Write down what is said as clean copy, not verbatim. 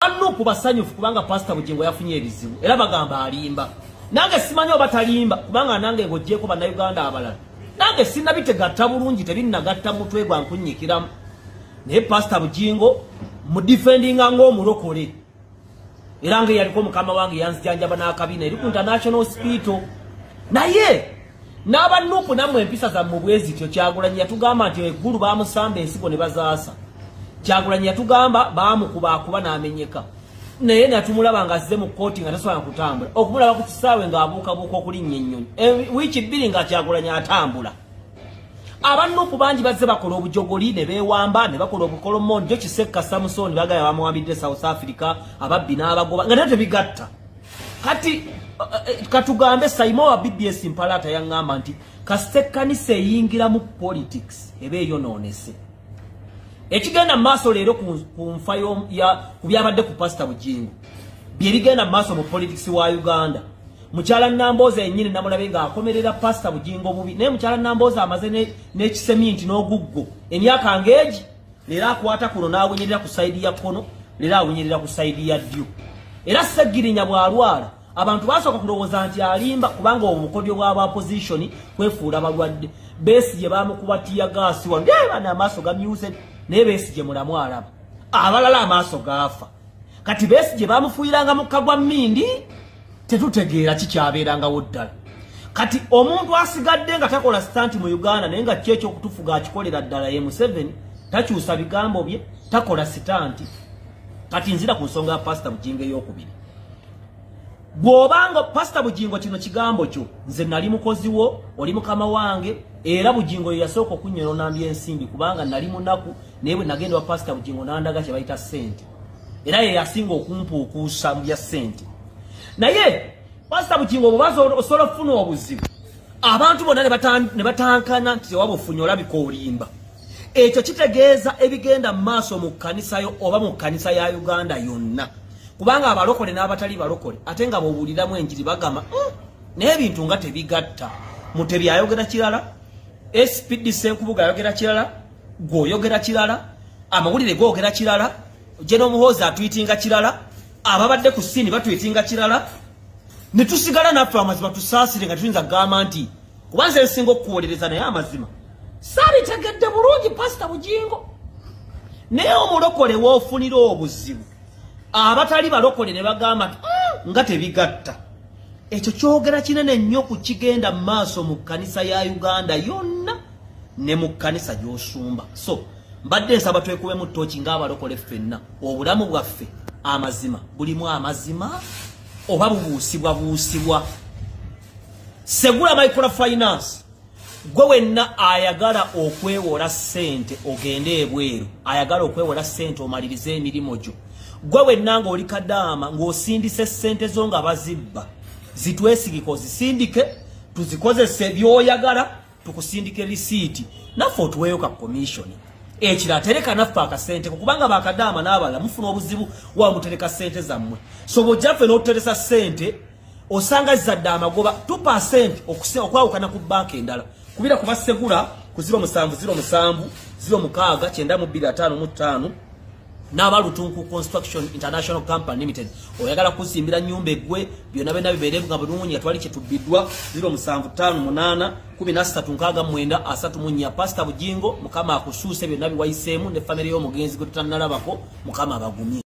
NUP basanyufu kubanga Pastor Bugingo yafunye ebizibu era bagamba alimba. Nange simanyi oba talimba kubanga nange ng'ogyeko bannayuganda abalala, nange sinnabitegatta bulungi, tebinnagatta mutwe gwa nkunnyikiramu. Naye Pastor Bugingo mudifendinga ng'omulokole, era nga yaliko mukama wange yanzijanjaba n'akabina eri ku International Hospital. Naye n'aba NUP nammwe empisa zammwe bwe zityo. Kyagulanyi yatugamba nti eggulu baamusamba ensigo ne bazaasa. Kyagulanyi yatugamba baamukuba akuba n'amenyeka, naye natumulaba ng'azze mu kkooti nga tasobola kutambula, okumulaba ku kisaawe ng'abuukabuuka okulinnya ennyonyi, wiiki 2 nga Kyagulanyi atambula. Aba NUP bangi bazze bakola obujogoli ne beewamba ne bakola obukolomooni. Jo Kisekka Samusoni bagaya bamuwambidde South Africa, ababbi n'abagoba nga naye tebigatta. Kati katugambe Saimo wa BBS Mpalata yaŋŋamba nti kasita ekkanisa eyingira mu politics eba eyonoonese. Ekigenda mu maaso leero ku nfa ku byabadde ku Pastor Bugingo bye bigenda mu maaso mu politics wa Uganda. Mukyala Nambooze yennyini namulabe ng'akomerera Pastor Bugingo bubi, naye mukyala Nambooze amaze n'ekiseminti n'oguggo emyaka ng'egi. Leero akwata kuno n'awunyirira ku side ya kkono, leero awunyirira ku side ya ddyo. Era Ssegirinya bw'alwala abantu basooka kulowooza nti alimba, kubanga obukodyo bw'aba opposition kwefuula balwadde. Besigye bamukuba tear gas wano, bana amaaso gamyuse, naye Besigye mulamu alaba, abalala amaaso gaafa. Kati Besigye bamufuuyiranga mukka gwa mmindi, tetutegeera kikyabeerangawo ddala. Kati omuntu asigadde nga takola stunt mu Uganda naye nga ki ekyokutufuga akikolera ddala ye Museveni, takyusa bigambo bye, takola stunt. Kati nzira ku nsonga ya Pastor Bugingo ey'okubiri. Bw'obanga Pastor Bugingo, kino kigambo kyo, nze nali mukozi wo, oli mukama wange, era Bugingo ye yasooka okunnyonona ensimbi kubanga nali munaku, naye bwe nagenda wa Pastor Bugingo n'andaga kye bayita ssente, era ye yasinga okumpuukuusa mu bya ssente. Naye Pastor Bugingo bw'obaza osobola okufuna obuzibu, abantu bonna ne batankana nti tewabufunye, olabika olimba. Ekyo kitegeeza ebigenda mu maaso mu kkanisa yo oba mu kkanisa ya Uganda yonna, kubanga abalokole n'abatali balokole ate nga bw'owuliramu enjiri bagamba naye ebintu nga tebigatta. Mutebi ayogera kirala, SPD Ssenkubuga ayogera kirala, gw'oyogera kirala, amawulire googera kirala, General Muhoozi atwitinga kirala, ababadde ku scene batwitinga kirala, ne tusigala naffe amazima tusaasire nga tuyinza kugamba nti kuba nze nsinga okukuwolereza, naye amazima saalitegedde bulungi Pastor Bugingo. Naye omulokole w'ofunira obuzibu, abatali balokole ne bagamba nti nga tebigatta. Ekyo kyogera kinene nnyo ku kigenda mu maaso mu kkanisa ya Uganda yonna ne mu kkanisa gy'osumba. So mbadde nsaba twekubemu ttooki ng'abalokole ffenna, obulamu bwaffe amazima bulimu amazima oba bubuusibwa buusibwa? Segula Microfinance, gwe wenna ayagala okwewola ssente ogende ebweru, ayagala okwewola ssente omalirize emirimu gyo, gwe wenna ng'oli kadaama ng'osindise ssente zo nga bazibba, zitwesigike ozisindike tuzikozese by'oyagala, tukusindike risiiti naffe otuweeyo ka commission. Ekirala, tereka naffe akasente, kubanga bakadaama n'abalala mufuna obuzibu wa mutereka ssente zammwe. So bw'ojja ffe n'otuteresa ssente osanga zizadde amagoba 2% okwawukana ku banka endala. Kubira kuba Segula ku 0707 06 9255 n'abalutunku Construction International Company Limited. Oyagala kuzimbira nyumba eggwe, byonna byonna bibeere nga bulungi nga twali kyetubbiddwa, 0758 1369 34. Pastor Bugingo, Mukama akusuuse byonna biwayiseemu ne famire y'omugenzi gwe tutannalabako, Mukama abagumye.